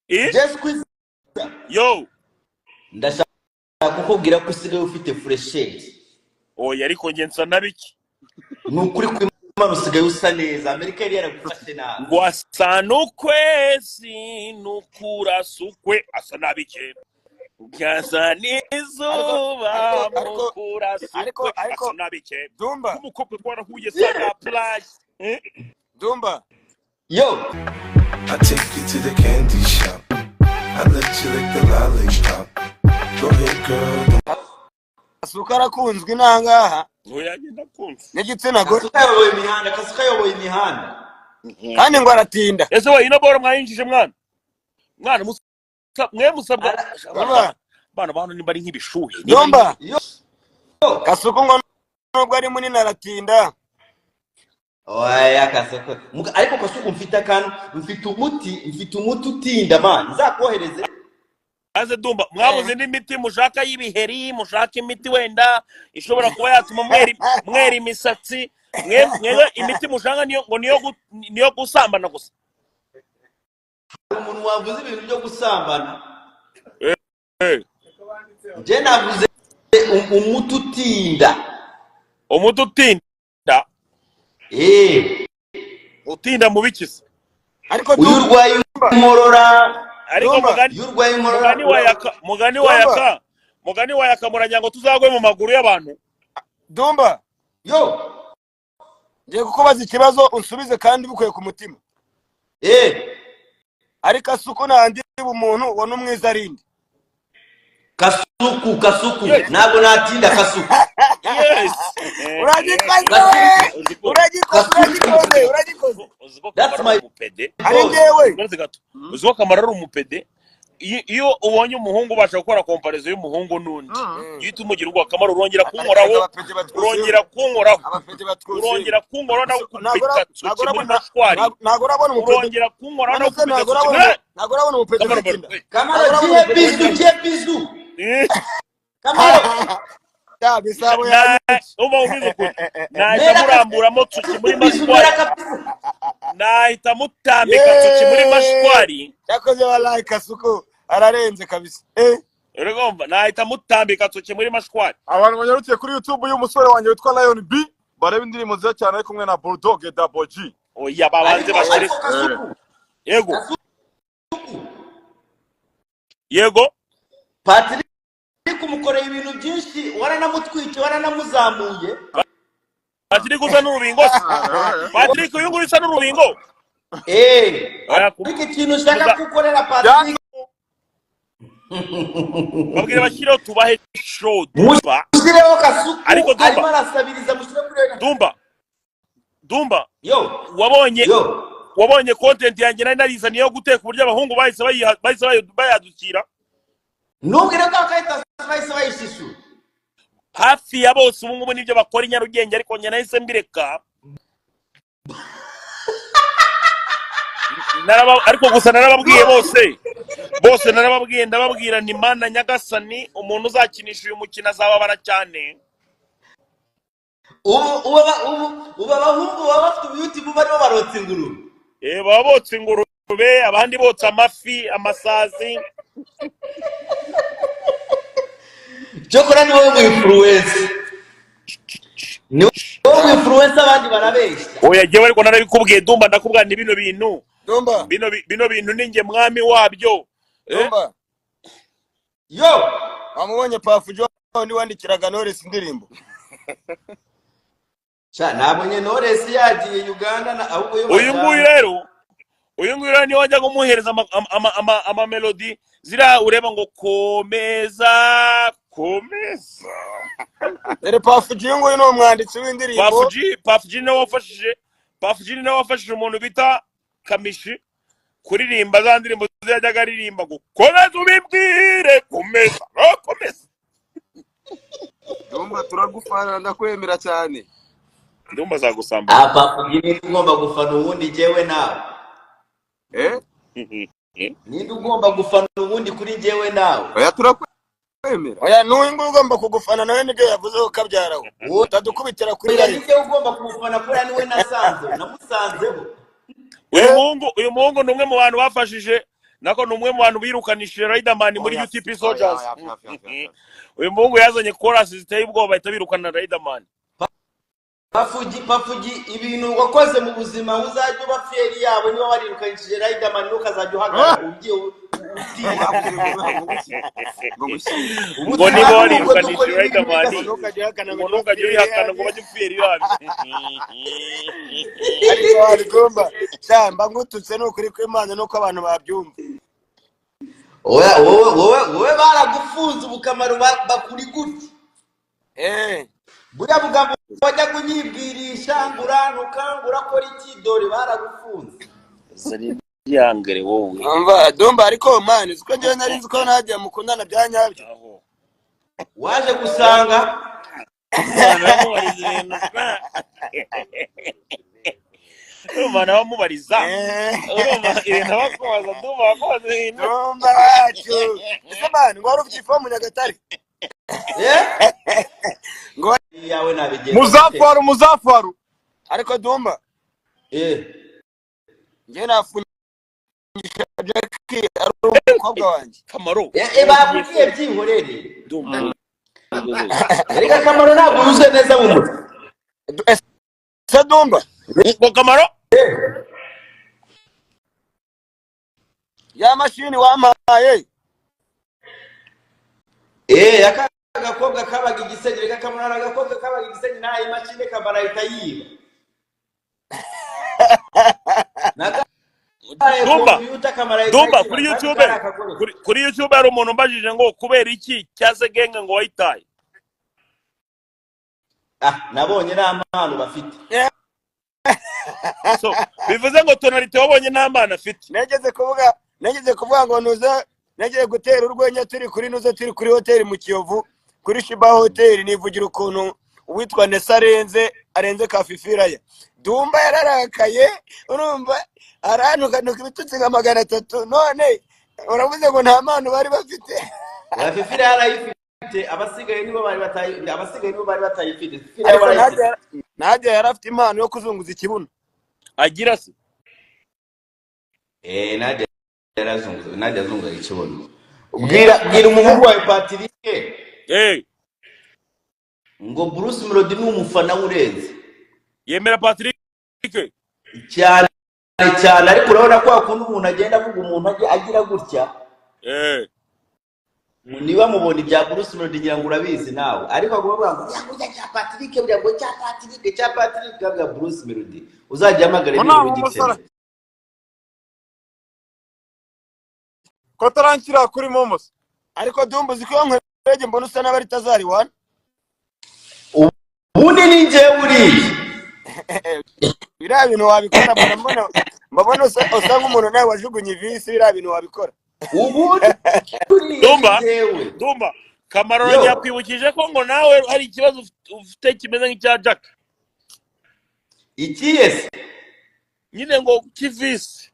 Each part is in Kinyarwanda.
Jay Squeezer. Yo. Ndashaka kukubwira ko usigaye ufite fraîcheur. Oya, ariko njye nsa na biki. Ni ukuri kw'Imana, usigaye usa neza. Amerika yari yaragufashe nabi. Ngo asa n'ukwezi n'ukurasukwe, asa nabi cyane, gasa n'izuba. Ariko ariko mukurasukwe. Ariko ariko Asa nabi cyane. Dumba. Nk'umukobwa twarahuye saga plage. Dumba. Yo. I take you to the candy shop. I let you lick the lollipop. Go ahead, girl. Don't Kasuku arakunzwe inangaha Oya, ngenda kumva. n'igitsina gore. Kasuku ayoboye imihanda, Kasuku ayoboye imihanda. Kandi ngo aratinda. Ese we, ino boro mwayinjije mwana mwana mwe musabwa Dumba. Bana bano nimba ari nk'ibishuhe, niba ari Dumba. Yo. Kasuku ngo nubwo ari munini aratinda. Oya, Kasuku, ariko Kasuku, mfite akantu, mfite umuti utinda, man, nzakohereze. Maze Dumba, mwabuze indi miti mushaka y'ibiheri, mushaka imiti wenda ishobora kuba yatuma mwera imisatsi. Mwe imiti mushaka niyo ngo niyo gusambana gusa. Hari umuntu wavuze ibintu byo gusambana? Eh. Njye navuze umuti utinda. Umuti utinda? Eh. Utinda mu biki se? Ariko Uyu Dumba, urwaye inkorora. Ariko Dumba. mugani Iyo urwaye inkorora. Mugani wa Yaka, mugani wa Dumba. Yaka, mugani wa Yaka, muragira ngo tuzagwe mu maguru y'abantu. Dumba. Yo. Ngiye kukubaza ikibazo, unsubize kandi bikuye ku mutima. Eh. Ariko Kasuku nandi umuntu ubona umwiza arinde? Kasuku, Kasuku. Yes. Ntabwo natinda, Kasuku. Yes. Uragikoze we! Uzi ko Uragikoze, uragikoze, uragikoze. Uzi ko That's Kamara my ari umupede? Ari boss. njyewe. Uretse gato, uzi ko Kamara ari umupede? Iyo ubonye umuhungu ubasha gukora comparaison y'umuhungu n'undi, iyo uhita umugira ubwo akamaro, urongera kunkoraho. Abapede batwuzuye. Urongera kunkoraho. Abapede batwuzuye. Urongera kunkoraho nawe Ntabwo ukubita tsuki muri urabona mashwari. Ntabwo urabona umupede. Urongera kunkoraho nawe None se ukubita ntabwo tsuki. urabona, ntabwo urabona umupede Kamaro, ufite inda? Kamaro. Ntabwo urabona Gihe. umupede Bizu. ufite inda? Gihe bizu. Kamaro. Ya bisabo Na yanyica. uba ubizi ukuri, nahita Mera. muramburamo tsuki muri Bizu. mashwari. Mera kabizu. Nahita mutambika tsuki muri mashwari. Yakoze, wallahi Kasuku ararenze kabisa, eh. Urumva, nahita mutambika tsuki muri mashwari. Abantu banyarukiye kuri YouTube y'umusore wanjye witwa Lion B, bareba indirimbo nziza cyane ari kumwe na Bulldog Double G. Oya, babanze Ariko bashire. ariko Kasuku. Yego. Kasuku. Yego. Patrick umukoreye ibintu byinshi, waranamutwikiye, waranamuzamuye. Patrick usa n'urubingo se? Patrick uyu nguyu usa n'urubingo? Eh. Oya, ariko ikintu ushaka gukorera Yanga. Patrick. Babwire bashyireho, tubahe show, Dumba. Mushyireho Kasuku. Ariko Dumba. Arimo arasabiriza, mushyire kuri Dumba, Dumba. Yo. Wabonye Yo. Wabonye content yanjye nari narizaniye yo guteka, uburyo abahungu bahise bahise bayadukira? Ntubwire ko akahita bahise bayishishura. Hafi ya bose ubu ngubu nibyo bakora i Nyarugenge, ariko njye nahise mbireka. Ariko gusa narababwiye bose bose, narababwiye, ndababwira nti: "Mana nyagasani, umuntu uzakinisha uyu mukino azababara cyane." Ubu abahungu baba bafite ubuyutibu barimo barotsa ingurube. Eh, baba botsa ingurube, abandi botsa amafi, amasazi. Cyokora ni wowe mu influencer, ni wowe mu influencer, abandi barabeshya. Oya, jyewe ariko narabikubwiye Dumba, ndakubwira ni bino bintu Dumba. Bino bintu ni njye mwami wabyo, eh? Dumba. Yo. Wamubonye Pafu John wandikiraga Knowless indirimbo? Sha, nabonye Knowless yagiye Uganda ahubwo yo Uyu nguyu bajyana. rero, uyu nguyu rero niwe wajyaga umuhereza ama melody ziriya ureba ngo komeza komeza. Dore Pafu G nguyu ni umwanditsi w'indirimbo. Pafu G, Pafu G niwe wafashije, Pafu G niwe wafashije umuntu bita Kamishi kuririmba za ndirimbo yajyaga aririmba ngo komeza ubibwire, komeza, oh, komeza. Dumba, turagufana, ndakwemera cyane. Ndumva azagusambana. Ah, Pafu G, ninde ugomba gufana uwundi, jyewe nawe? Eh. Ninde ugomba gufana uwundi kuri jyewe nawe? Oya, turakwemera. Oya, n'uyu nguyu ugomba kugufana nawe nibyo yavuze ko kabyarawe utadukubitira kuri Oya. live. Nijye ugomba kumufana kubera niwe nasanze, namusanzeho. Uyu muhungu, uyu muhungu ni umwe mu bantu bafashije. Nako ni umwe mu bantu birukanishije Riderman muri Oya, UTP oya, Soldiers. oya, hafi, hafi, hafi, hafi. Uyu muhungu yazanye chorus ziteye ubwoba, bahita birukana Riderman. Pafugi, Pafugi, ibintu wakoze mu buzima uzajya uba fier yabo. Niba warirukanyishije Riderman, ntukazajya uhagarara ugiye utinya. Ngo nguki, ngo nguki? Ngo Ubuzima niba ni ubwo warirukanishije dukora ibintu Riderman, Ngo ntukajye uhakana ngo ngo ntukajye uyihakana ngo bajye fier yabyo. Ariko warigomba shyamba ngututse, ni ukuri kw'Imana nuko abantu babyumva. Wowe, wowe, wowe, wowe baragufunze ubu, kamaro bakuri gutya. Buriya bugambo wajya kunyibwirisha ngo urantuka, ngo urakora iki, dore baragufunze. Yangere wowe. Umva Dumba, ariko man, uzi ko njyewe nari nzi ko Nadia mukundana bya nyabyo? Aho. Waje gusanga Umwana bamubariza ibintu, urumva nawe amubariza. Urumva ibintu abakubaza, Dumba abakubaza ibintu. Dumba wacu, ese man, ngo wari ufite ifomu Nyagatare? Eh. Ngo Yawe nabigenza gute? Muzafaru, Muzafaru. Ariko Dumba, Eh. njyewe nafungisha Jackie ari umukobwa wanjye. Kamaro. Eh, eh, bakubwiye byihorere. Dumba. Erega Kamaro ntabwo yuzuye neza mu mutwe. Ese Dumba, Ngo Kamaro. Ya mashini wampaye? Eh, aka gakobwa kabaga igisenyi. Reka, Kamaro, hari agakobwa kabaga igisenyi, nta imashini, Kamaro ahita yiba. Nagahaye Dumba. kompiyuta, Kamaro ahita Dumba, yiba kuri kandi YouTube kari akagore. kuri YouTube hari umuntu umbajije ngo kubera iki cyase genge ngo wayitaye. Ah, nabonye nta mpano bafite. So bivuze ngo Tonalite wabonye nta mpano afite. Nageze kuvuga ngo nuza nagiye gutera urwenya turi kuri nuza, turi kuri hoteli mu Kiyovu, kuri Shiba Hoteli, nivugira ukuntu uwitwa Nesa arenze kafifiraya. Dumba yararakaye, urumva, arantukanuka ibitutsi nka 300. None uravuze ngo nta mpano bari bafite. Oya, Fifira yarayifite, abasigaye nibo bari batayifite. Fifira Ariko yarayifite. Nadia yari afite impano yo kuzunguza ikibuno. Agira se? Eh, Nadia yarazunguza, Nadia azunguza ikibuno. Bwira umuhungu wawe Patrick ngo Bruce Melody ni umufana urenze. Yemera Patrick. Cyane cyane, ariko urabona ko hakunda umuntu agenda avuga umuntu agira gutya. Niba mubona ibya Bruce Melody, ngira ngo urabizi nawe, ariko agomba kuvuga ngo ya burya cya Patrick, burya ngo cya Patrick, cya Patrick bwa Bruce Melody, uzajya ahamagara Ngo ibintu nta ugikemura. Ko ataranshyira kuri momo se? Ariko Dumba, uzi ko iyo nkurebye mbona usa n'abari tazari wana. Ubundi ni njyewe uriya. Biriya bintu wabikora, mbona usa nk'umuntu nawe wajugunye ivisi. Biriya bintu wabikora. Ubundi uriya ni Dumba. njyewe. Dumba, Kamaro Yo. yakwibukije ko ngo nawe hari ikibazo ufite kimeze nk'icya Jack. Ikiye se? Nyine ngo kivisi.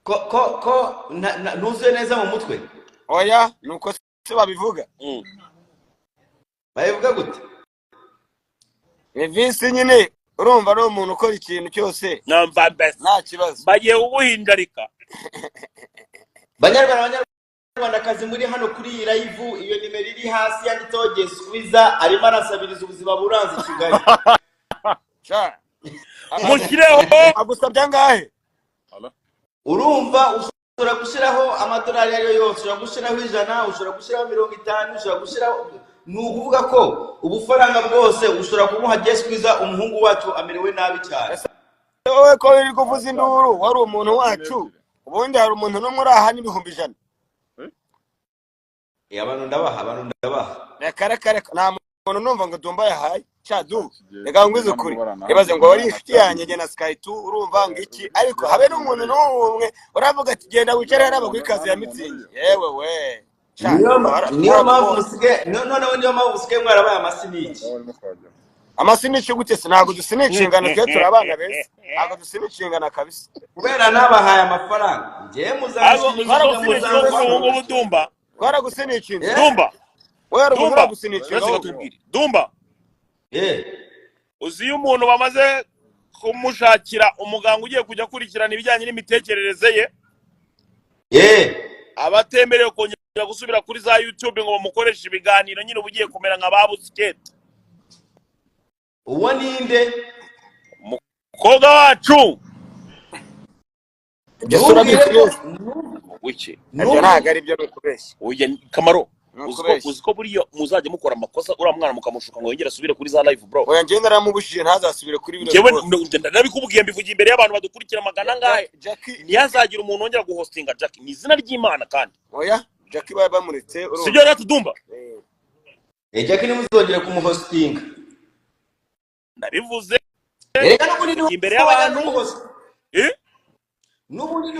Ko ntuzuye neza mu mutwe? Oya, nuko se babivuga. Babivuga gute? Ivisi nyine, urumva, ari umuntu ukora ikintu cyose Namba mbese nta kibazo. Bagiye kuguhindarika. Banyarwanda, banyarwandakazi muri hano kuri iyi live, iyo nimero iri hasi yanditseho Geswiza, arimo arasabiriza, ubuzima buranze i Kigali. Sha, Mushyireho. agusabye angahe? Urumva, ushobora gushyiraho amadolari ayo ari yo yose, ushobora gushyiraho 100, ushobora gushyiraho 50, ushobora gushyiraho, ni ukuvuga ko ubufaranga bwose ushobora kumuha Geswiza. Umuhungu wacu amerewe nabi cyane. Ese wowe ko uri kuvuza induru, wari umuntu wacu, ubundi hari umuntu n'umwe uri aha n'100,000? Eh, abantu ndabaha, abantu ndabaha. Reka, reka, reka, nta muntu numva ngo Dumba yahaye. Sha du, reka ngwize ukuri, ibaze ngo wari inshuti yanjye njye na Sky 2, urumva, ngo iki, ariko habe n'umuntu n'umwe uravuga ati genda wicare hariya baguhe ikaze ya mitsingi. Yewe we, sha, Niyo mpamvu warakuboye. musigaye, noneho niyo mpamvu musigaye mwarabaye amasiniki. Amasinici gute se? Ntabwo dusinicingana, twe turi abana beza, ntabwo dusinicingana kabisa. Kubera nabahaye amafaranga njyewe, Ahubwo muzanshimira. uzi ko Muzanshimira. kuri ubu ngubu, Dumba, Twaragusinicinze. Eh? Dumba. Wowe hari umuntu Dumba, uragusinicinga? uretse Wowe katubwire, Dumba, Eh. Uzi iyo umuntu bamaze kumushakira umuganga ugiye kujya akurikirana ibijyanye n'imitekerereze ye. Abatemerewe kongera gusubira kuri za YouTube ngo bamukoreshe ibiganiro nyine, uba ugiye kumera nka ba Busiketi. Uwo ninde? Umukobwa wacu. Ibyo si Ntubwire ko urabikubeshya. Wiki? Ibyo ntabwo ari byo, ni ukubeshya. Oya Kamaro. Ni Uzi ko ukubeshya. Uzi ko buriya muzajya mukora amakosa, uriya mwana mukamushuka ngo yongere asubire kuri za live, bro. Oya, njyewe naramubujije, ntazasubire kuri bino Njyewe rwose. ndabikubwiye, mbivugiye imbere y'abantu badukurikira magana angahe. Jackie. Ntiyazagire umuntu wongera guhostinga Jackie, ni izina ry'Imana kandi. Oya, Jackie baba bamuretse, urumva. Sibyo rero, Dumba? Eh. Jackie ntimuzongere kumuhostinga. Ndabivuze Erega n'ubundi niwo imbere wajyaga y'abantu. umuhost- Eh? N'ubundi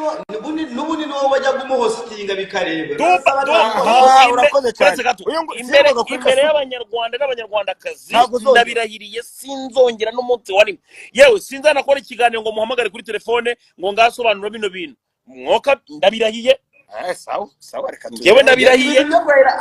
niwo wajyaga umuhostinga bikareba. Dumba, Dumba. Aha, urakoze cyane. Uretse gato. Uyu Imbere simbaga kuri imbere Kasuku. y'Abanyarwanda n'Abanyarwandakazi. Ntabwo uzongera. Ndabirahiriye, sinzongera n'umunsi wa rimwe. Yewe, sinzanakora ikiganiro ngo muhamagare kuri telefone ngo ngasobanura bino bintu. Mwoka, ndabirahiye. Eh, sawa sawa, reka Njyewe tubirebe. ndabirahiye. Ibintu byo kurahira.